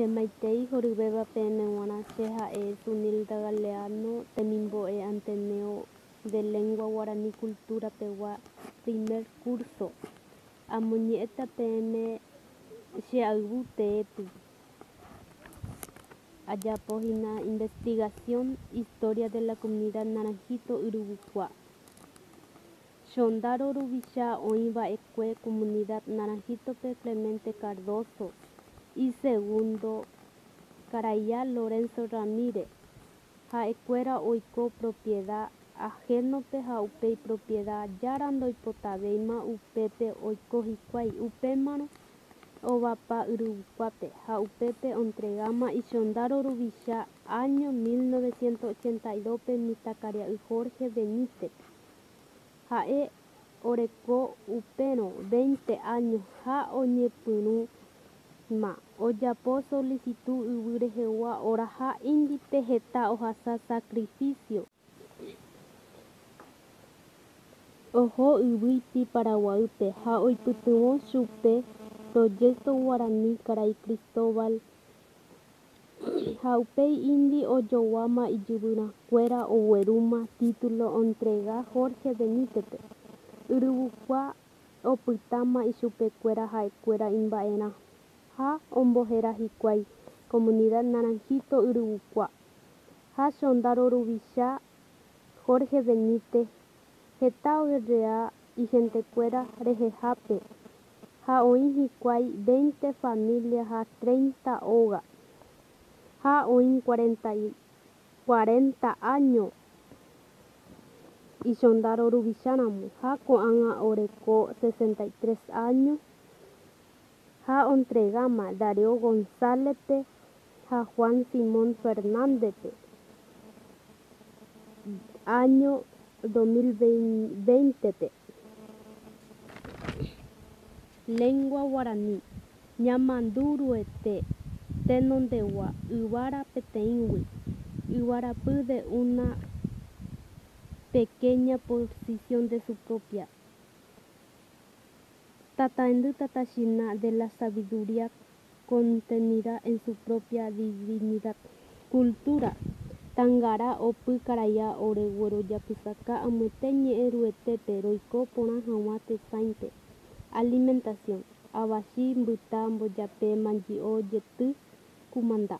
Che maitei horyvéva peẽme g̃uarã che ha'e Zunilda Galeano temimbo'e Anteneo de Lengua Guarani Cultura-pegua primer curso. Amoñe'ẽta peẽme che ayvu teépy. Ajapo hína investigación Historia de la Comunidad Naranjito Yryvukua. Chondaro ruvicha oĩva'ekue Comunidad Naranjito-pe Clemente Cardozo y segundo karaia Lorenzo Ramírez. Ha'ekuéra oiko propiedad ajeno-pe ha upéi propiedad jára ndoipotavéima upépe oiko hikuái, upémarõ ovapa Yryvukuápe ha upépe ontregáma ichondaro ruvicha áño 1982-pe mitãkaria'y Jorge Benítez-pe. Ha'e oreko upérõ veinte áño ha oñepyrũma ojapo solicitud yvy rehegua oraha Índipe heta ohasa sacrificio. Oho yvýipi Paraguaýpe ha oipytyvõ chupe Proyecto Guarani karai Cristóbal ha upéi Indi ojoguáma ijyvyrãkuéra oguerúma título ontrega Jorge Benítez-pe. Yryvukua opytáma ichupekuéra ha'ekuéra imba'erã ha ombohéra hikuái Comunidad Naranjito Yryvukua ha Chondaro ruvicha Jorge Benítez heta ogerrea ihentekuéra rehehápe ha oĩ hikuái veinte familia ha treinta óga ha oĩ cuarenta áño ichondaro ruvicháramo ha ko'ág̃a oreko 63 áño ha ontregáma Darío González-pe ha Juan Simón Fernández-pe áño 2020-pe. Lengua Guarani, Ñamandu Ruete tenondegua yvára peteĩgui, yvarapy de una pequeña porción de su propia Tatahendy tatachina de la sabiduría contenida en su propia divinidad. Cultura, Tangara opy karaia ore guerojapysaka amoite ñe'ẽ ruetépe roiko porã hag̃ua tesãipe. Alimentación, Avati, mbyta, mbojape, mandi'o, jety, kumanda.